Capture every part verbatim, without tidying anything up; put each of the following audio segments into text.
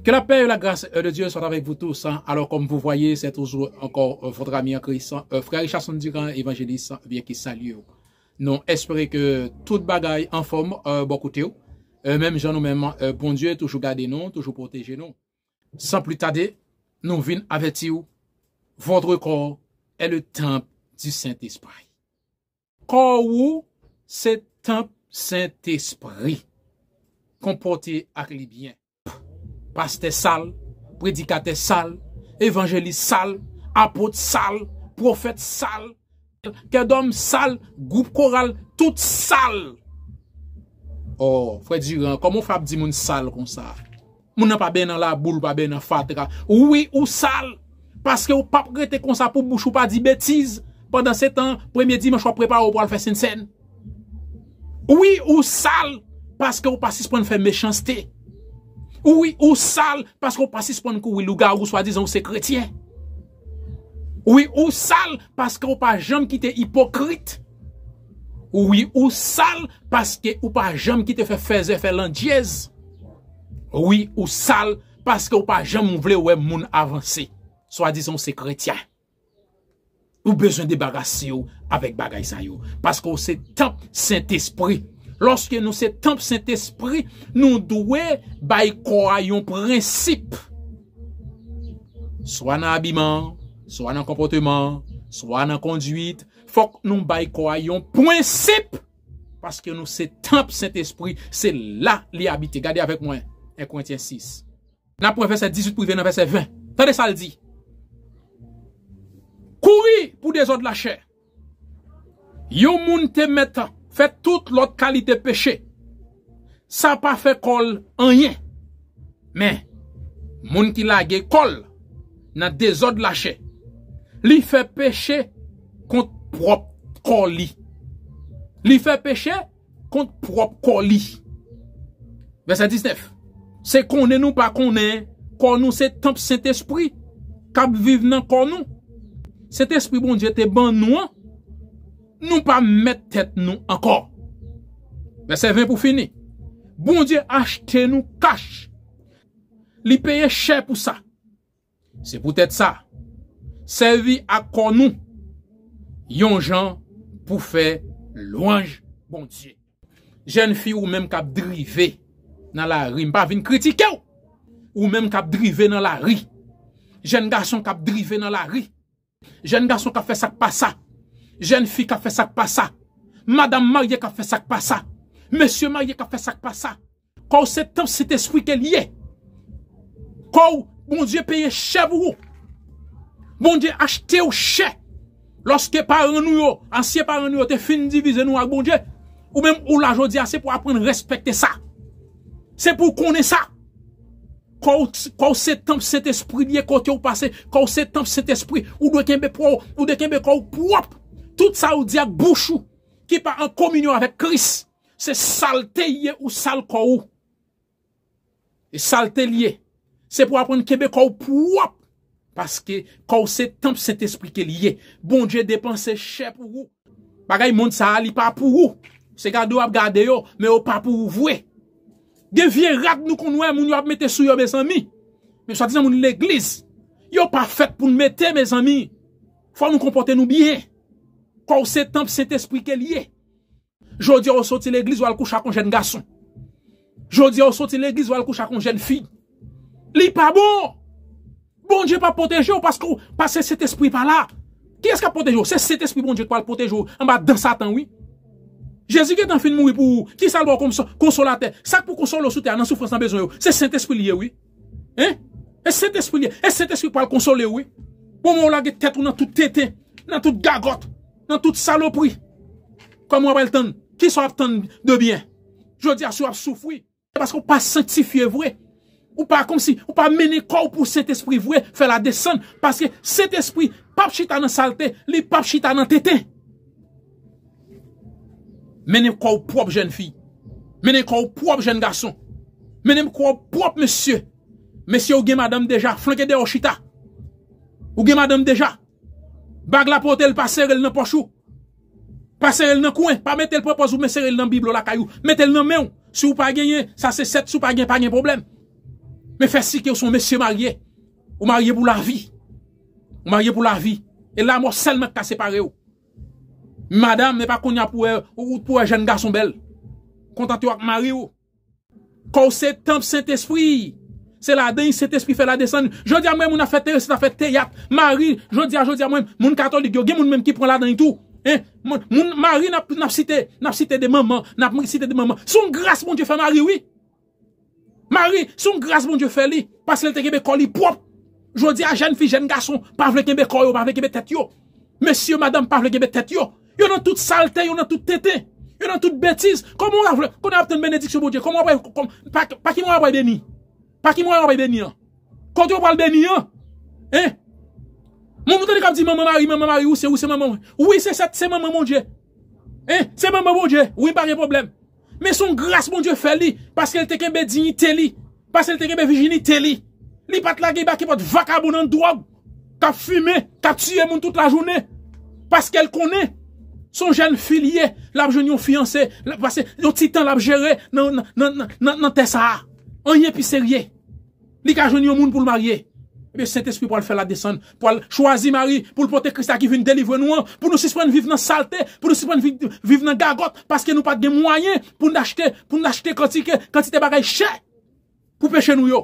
Que la paix et la grâce de Dieu soient avec vous tous, hein. Alors, comme vous voyez, c'est toujours encore, euh, votre ami en Christ, hein, euh, frère Richardson Durand, évangéliste, hein, bien qui salue. Nou espere ke tout bagay anfòm, euh, bò kote w. Euh, menm jan nou menm, euh, Bondye toujou gade nou, toujou pwoteje nou. San pli tade, nou vin avèti w, votre corps est le temple du Saint-Esprit. Kò ou se tanp Sentespri. Konpòte ak li byen. Pastè sal, predikatè sal, evanjelis sal, apot sal, pwofèt sal, kèdòm sal, gwoup koral, tout sal. Oh, frè Durand, kòman w fè ap di moun sal konsa? Moun nan pa benyen nan laboul, pa benyen nan fatra. Wi, ou sal. Paske ou p ap rete konsa pou bouch ou pa di betiz. Pandan se tan, premye dimanch w ap prepare w pou al fè sentsèn. Wi, ou sal. Paske ou pa sispann fè mechanste. Wi, ou sal. Paske ou pa sispann kouri lougawou swadizan ou se kretyen. Wi, ou sal. Paske ou pa janm kite ipokrit. Wi, ou sal. Paske ou pa janm kite fè fèzè fè landyèz. Wi, ou sal. Paske ou pa janm vle wè moun avanse. Swadizan ou se kretyen. Ou bezwen debarase w avèk bagay sa yo. Paske ou se tanp Sentespri. Lòske nou se tanp Sentespri, nou dwe bay kò a yon prensip. Swa nan abiman, swa nan konpòteman, swa nan kondwit, fòk nou bay kò a yon prensip. Paske nou se tanp Sentespri, se la li abite. Gade avèk mwen, en Korentyen sis. N ap pran vèsè dizuit pou rive nan vèsè ven. Tande sa l di. Kouri pou dezòd lachè. Yon moun te mèt fè tout lòt kalite peche. Sa pa fè kò l anyen. Men, moun ki lage kò l nan dezòd lachè, li fè peche kont pwòp kò li. Li fè peche kont pwòp kò li. Vèsè diznèf. Se konnen nou pa konnen kò nou se tanp Sentespri k ap viv nan kò nou. Sentespri Bondye te ban nou an, nou pa mèt tèt nou ankò. Vèsè ven pou fini. Bondye achte nou kach. Li peye chè pou sa. Se poutèt sa, sèvi ak kò nou yon jan pou fè lwanj Bondye. Jèn fi ou menm k ap drive nan lari, m pa vin kritike w. Ou menm k ap drive nan lari. Jèn gason k ap drive nan lari. Jèn gason k ap fè sa k pa sa. Jèn fi k ap fè sa k pa sa. Madanm marye k ap fè sa k pa sa. Mesye marye k ap fè sa k pa sa. Kò w se tanp Sentespri ke l ye. Kò w, Bondye peye chè pou ou. Bondye achte w chè. Lòske paran nou yo, ansyen paran nou yo te fin divize nou ak Bondye, ou menm ou la jodi a, se pou w aprann respekte sa. Se pou w konnen sa. Kò w, kò w se tanp Sentespri l ye kote w pase. Kò w se tanp Sentespri. Ou dwe kenbe kò w, ou dwe kenbe kò w pwòp. Tout sa ou di ak bouch ou ki pa an kominyon avèk Kris, se salte l ye ou sal kò w. E salte l ye. Se pou w aprann kenbe kò w pwòp. Paske kò w se tanp Sentespri ke l ye. Bondye depanse chè pou ou. Bagay mond sa a, li pa pou ou. Se gade w ap gade yo, men yo pa pou ou vre. Gen vye rad nou konn wè moun yo ap mete sou yo, mezanmi. Men swadizan moun legliz. Yo pa fèt pou n mete, mezanmi. Fò nou konpòte nou byen. Kò w se tanp Sentespri ke l ye. Jodi a, ou soti legliz, ou al kouche ak yon jèn gason. Jodi a, ou soti legliz, ou al kouche ak yon jèn fi. Li pa bon. Bondye p ap pwoteje w paske w, paske Sentespri pa la. Kiyès k ap pwoteje w? Se Sentespri Bondye k pral pwoteje w anba dan Satan, wi. Jezi gentan fin mouri pou ou. Kisa l ba w kòm so-, konsolatè? Sa k pou konsole w sou tè a nan soufrans nan bezwen yo, se Sentespri l ye, wi. Hein? E Sentespri l ye. E Sentespri pral konsole w, wi. Bon, men w lage tèt ou nan tout tenten, nan tout gagòt, nan tout salopri. Kòman w pral tann? Kisa w ap tann de byen? Jodi a, si w ap soufri, se paske w pa sanktifye vre. Ou pa kòmsi, ou pa mennen kò w pou Sentespri vre, fè l a desann. Paske Sentespri p ap chita nan salte, li p ap chita nan tenten. Mennen kò w pwòp, jèn fi. Mennen kò w pwòp, jèn gason. Mennen kò w pwòp, mesye. Mesye, ou gen madanm deja, flanke dèyè w chita. Ou gen madanm deja. Bag la pote l, pa sere l nan pòch ou. Pa sere l nan kwen, pa mete l pran pòz ou, men sere l nan biblo lakay ou. Mete l nan men w. Si w pa genyen, sa se sèt, si w pa gen, pa gen pwoblèm. Men fè si ke w se yon mesye marye. Ou marye pou lavi. Ou marye pou lavi. E lanmò sèlman k ka separe w. Madanm, e pa kounye a pou wè, ou pou wè jèn gason bèl. Kontante w ak mari w. Kò w se tanp Sentespri. Se ladan l Sentespri fè la desann. Jodi a, mwen, moun ap fè teyat, ap fè teyat. Mari, jodi a, jodi a, mwen, moun katolik yo, gen moun menm ki pran ladan l tou. Hein? Moun, moun, mari, n ap, n ap site, n ap site de manman, n ap site de manman. Se yon gras Bondye fè mari, wi. Mari, se yon gras Bondye fè li, paske l te kenbe kò li pwòp. Jodi a, jèn fi, jèn gason, pa vle kenbe kò yo, pa vle kenbe tèt yo. Mesye, madanm, pa vle kenbe tèt yo. Yo nan tout salte, yo nan tout tenten, yo nan tout betiz. Kòman w ap vle, kounye a w ap tann benediksyon Bondye? Kòman w ap, kòm, pa, pa ki mwen w ap beni? Pa ki mwen w ap beni an? Kote w pral beni an? Hein? Moun ou tande k ap di, manman Mari, manman Mari, ou se, ou se manman mwen. Wi, se, se, se manman Bondye. Hein? Se manman Bondye. Wi, pa gen pwoblèm. Men se yon gras Bondye fè li, paske l te kenbe diyite li, paske l te kenbe vijinite li. Li pa t lage bake pòt vakabon nan dwòg, k ap fimen, k ap tiye moun tout lajounen. Paske l konnen, se yon jèn fi li ye, l ap jwenn yon fiyanse, l ap pase yon ti tan l ap jere nan, nan, nan, nan, nan, nan tè sa a. Anyen pi serye. Li ka jwenn yon moun pou l marye. Ebyen, Sentespri pral fè l la desann, pral chwazi mari, pou l pote Kris la ki vin delivre nou an, pou nou sispann viv nan salte, pou nou sispann viv, viv nan gagòt, paske nou pa t gen mwayen pou n achte, pou n achte kantite, kantite bagay chè pou peche nou yo.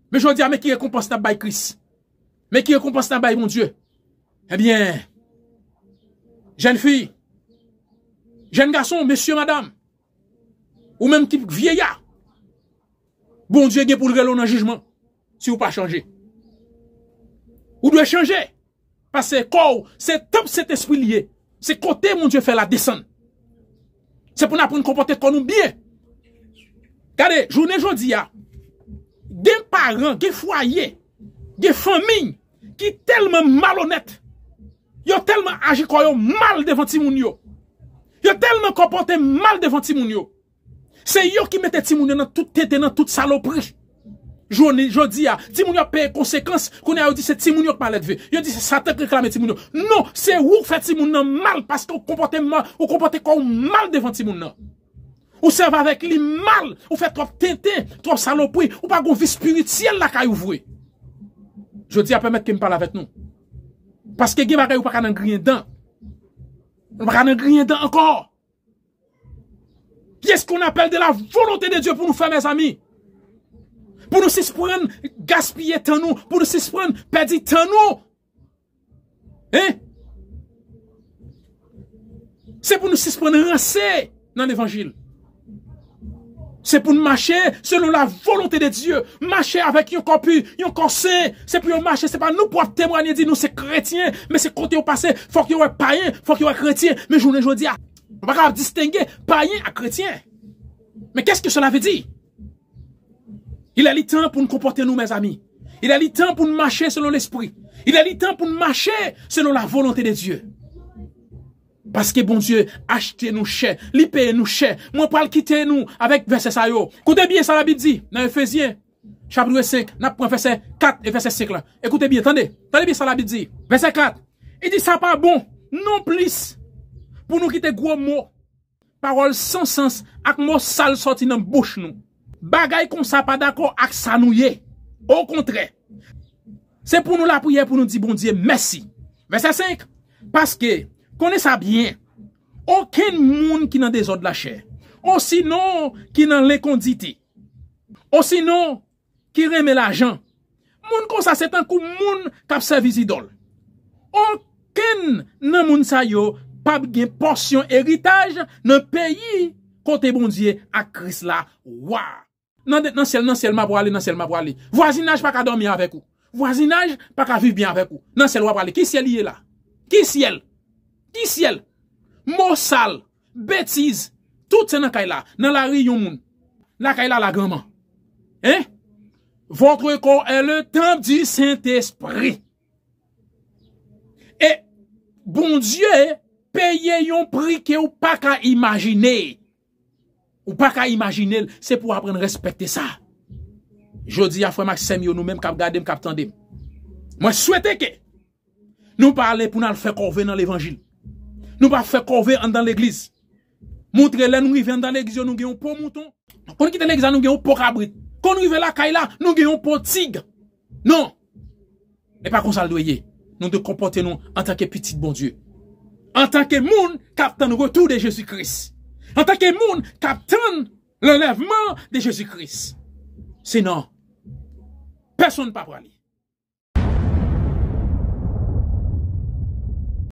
Men jodi a, men ki rekonpans n ap bay Kris. Men ki rekonpans n ap bay Bondye. Ebyen, jèn fi, jèn gason, mesye, madanm, ou menm ki vyeya, Bondye gen pou l rele w nan jijman si w pa chanje. Ou dwe chanje. Paske kò w, se tanp Sentespri l ye. Se kote Bondye fè la desann. Se pou n aprann konpòte kò nou byen. Gade, jounen jodi a, gen paran, gen fwaye, gen fanmi ki tèlman malonèt, yo tèlman aji kò yo mal devan timoun yo, yo tèlman konpòte mal devan timoun yo. Se yo ki mete timoun yo nan tout tenten, nan tout salopri. Jodi, jodi a, timoun yo ap peye konsekans. Kounye a, yo di se timoun yo k malelve. Yo di se Satan k reklame timoun yo. Non, se ou k fè timoun nan mal paske ou konpòte mal, ou konpòte kò w mal devan timoun nan. Ou sèvi avèk li mal, ou fè twòp tenten, twòp salopri, ou pa gon vi espirityèl lakay ou vre. Jodi a, pèmèt ke m pale avèk nou. Paske gen bagay ou pa ka nan griyen dan. Ou pa ka nan griyen dan ankò. Qu'est-ce qu'on appelle de la volonté de Dieu pou nou fè, mezanmi? Pou nou sispann gaspiye tan nou, pou nou sispann pèdi tan nou. Hein? Se pou nou sispann ranse nan levanjil. Se pou n mache selon la volonte de Dye. Mache avèk yon kò pi, yon kò sen. Se pou yo mache, se pa nou pou ap temwaye, di nou se kretyen, men se kote yo pase, fòk yo wè payen, fòk yo wè kretyen. Men jounen jodi a, nou pa ka ap distenge payen ak kretyen. Men qu'est-ce que cela veut dire? Il est le temps pou n konpòte nou, mezanmi. Il est le temps pou n mache selon lespri. Il est le temps pou n mache selon la volonté de Dieu. Paske Bondye achte nou chè, li peye nou chè. Mwen pral kite nou avèk vèsè sa yo. Koute byen sa Labib di nan Efezyen, chapit senk, n ap pran vèsè kat e vèsè senk la. Ekoute byen, tande. Tande byen sa Labib di. Vèsè kat, li di sa pa bon non plis pou nou kite gwo mo, pawòl san sans ak mo sal sòti nan bouch nou. Bagay konsa pa dakò ak sa nou ye. Okontrè, se pou nou lapriyè pou nou di Bondye mèsi. Vèsè senk, paske, konnen sa byen, okenn moun ki nan dezòd lachè, osinon ki nan lekonditi, osinon ki renmen lajan, moun konsa se tankou moun k ap sèvi zidòl. Okenn nan moun sa yo p ap gen pòsyon eritaj nan peyi kote Bondye ak Kris la wa. Nan, nan syèl, nan syèl m a prale, nan syèl m a prale. Vwazinaj pa ka dòmi avèk ou. Vwazinaj pa ka viv byen avèk ou. Nan syèl w a prale. Ki syèl li ye la? Ki syèl? Ki syèl? Mo sal, betiz, tout se nan kay la. Nan lari yon moun. Lakay la lagranman. Hein? Votre corps est le temple du Saint-Esprit. E Bondye peye yon pri ke ou pa ka imajine. Ou pa ka imajine l, se pou w aprann respekte sa. Jodi a, frè m ak sè m yo, nou menm k ap gade m, k ap tande m, mwen swete ke nou pa ale pou n al fè kòve nan levanjil. Nou pa fè kòve anndan legliz. Montre lè nou rive anndan legliz yo, nou gen yon po mouton. Nou konn kite legliz la, nou gen yon po kabrit. Kon nou rive lakay la, nou gen yon po tig. Non. E pa konsa l dwe ye. Nou dwe konpòte nou antanke pitit Bondye. Antanke moun k ap tann retou de Jezi Kris. Antanke moun k ap tann lanlèvman de Jezi Kris. Sinon, pèsonn pa prale.